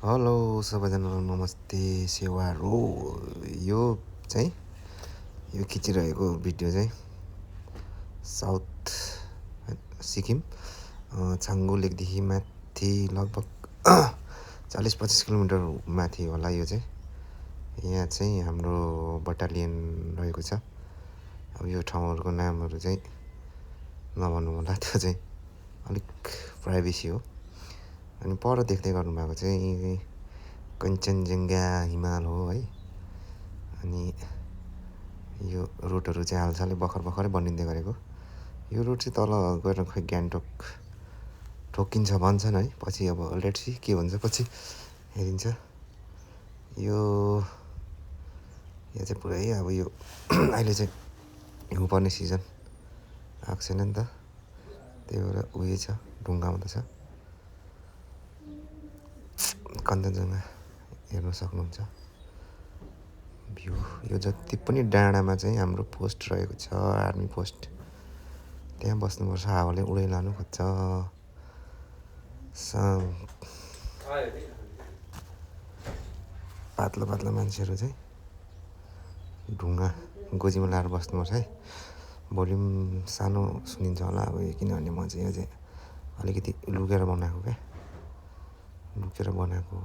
Hello सबैजनालाई नमस्ते सेवारो यो चाहिँ यो खिचिरहेको भिडियो चाहिँ साउथ सिक्किम छाङ्गु लेकदेखि माथि लगभग 40-25 किलोमिटर माथि होला। यो चाहिँ यहाँ चाहिँ हाम्रो बटालियन रहेको छ। अब यो ठाउँहरूको नामहरू चाहिँ नभन्नु होला, त्यो चाहिँ अलिक प्राइभेसी हो। अनि पर देख्दै गर्नुभएको चाहिँ कञ्चनजङ्घा हिमाल हो है। अनि यो रोडहरू चाहिँ हालसालै भर्खरै बनिँदै गरेको। यो रोड चाहिँ तल गएर खोइ गान्तोक ठोकिन्छ भन्छन् है। पछि अब लेट्स सी के हुन्छ, पछि हेरिन्छ। यो चाहिँ पुरै अब यो अहिले चाहिँ हिउँ पर्ने सिजन आएको छैन नि त, त्यही भएर उयो छ, ढुङ्गा मात्रै छ। कञ्चनजङ्घा हेर्न सक्नुहुन्छ भ्यू। यो जति पनि डाँडामा चाहिँ हाम्रो पोस्ट रहेको छ, आर्मी पोस्ट, त्यहाँ बस्नुपर्छ। हावाले उडै लानु खोज्छ। पातला मान्छेहरू चाहिँ ढुङ्गा गोजीमा लाएर बस्नुपर्छ है। भोल्युम सानो सुनिन्छ होला अब, किनभने म चाहिँ यो चाहिँ अलिकति लुकेर बनाएको क्या, लुकेर बनाएको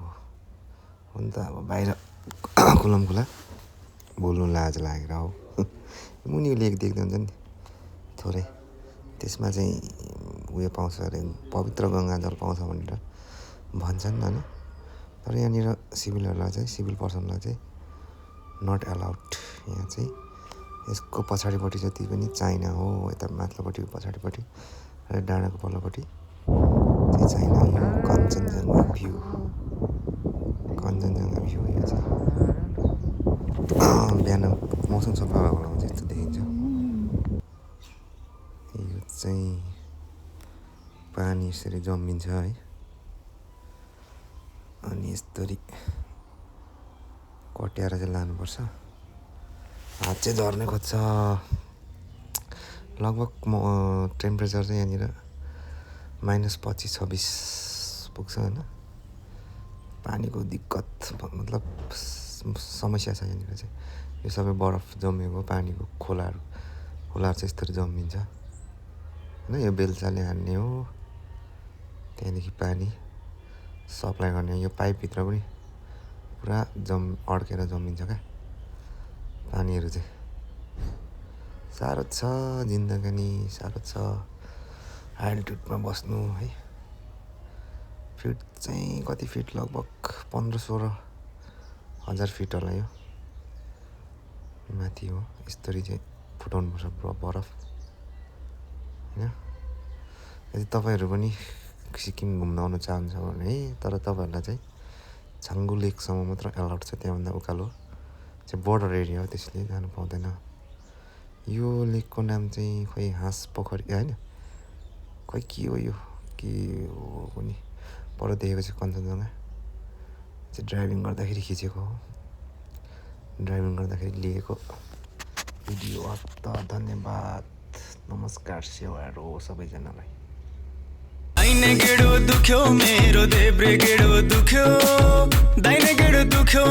हो नि त। अब बाहिर खुल्ला बोल्नु लाज लागेर हो। मुनि लेक देख्दै हुन्छ नि थोरै, त्यसमा चाहिँ उयो पाउँछ अरे, पवित्र गङ्गाजल पाउँछ भनेर भन्छन् होइन। तर यहाँनिर सिभिलहरूलाई चाहिँ, सिभिल पर्सनलाई चाहिँ नट एलाउड। यहाँ चाहिँ यसको पछाडिपट्टि जति पनि चाइना हो, यता माथिल्लोपट्टिको पछाडिपट्टि र डाँडाको पल्लोपट्टि चाहिँ चाइना। यो कञ्चनजङ्घा भ्यू यो चाहिँ बिहान मौसम सफा भएको बेलामा चाहिँ यस्तो देखिन्छ। यो चाहिँ पानी यसरी जमिन्छ है, अनि यसरी कट्याएर चाहिँ लानुपर्छ। हात चाहिँ झर्ने खोज्छ। लगभग टेम्परेचर चाहिँ यहाँनिर -25-26 पुग्छ होइन। पानीको दिक्कत मतलब समस्या छ यहाँनिर चाहिँ। यो सबै बरफ जमेको पानीको खोलाहरू चाहिँ यस्तरी जमिन्छ होइन। यो बेल्चाले हान्ने हो, त्यहाँदेखि पानी सप्लाई गर्ने। यो पाइपभित्र पनि पुरा अड्केर जमिन्छ क्या पानीहरू चाहिँ। साह्रो छ जिन्दगानी, साह्रो छ एल्टिट्युडमा बस्नु है। फिट चाहिँ कति फिट, लगभग 15-16 हजार फिट होला यो माथि हो। यस्तरी चाहिँ फुटाउनुपर्छ बरफ होइन। यदि तपाईँहरू पनि सिक्किम घुम्न आउनु चाहनुहुन्छ भने है, तर तपाईँहरूलाई चाहिँ छाङ्गु लेकसम्म मात्र एलाउड छ। त्यहाँभन्दा उकालो चाहिँ बोर्डर एरिया हो, त्यसले जानु पाउँदैन। यो लेकको नाम चाहिँ खोइ हाँस पोखरी होइन, खोइ के हो यो, के हो कुनि। पर देखेको चाहिँ कञ्चनजङ्घा चाहिँ ड्राइभिङ गर्दाखेरि खिचेको हो, ड्राइभिङ गर्दाखेरि लिएको भिडियो हो त। धन्यवाद, नमस्कार सेवारो सबैजनालाई। दाहिने गेडो दुख्यो मेरो, देब्रे गेडो दुख्यो, दाहिने गेडो दुख्यो।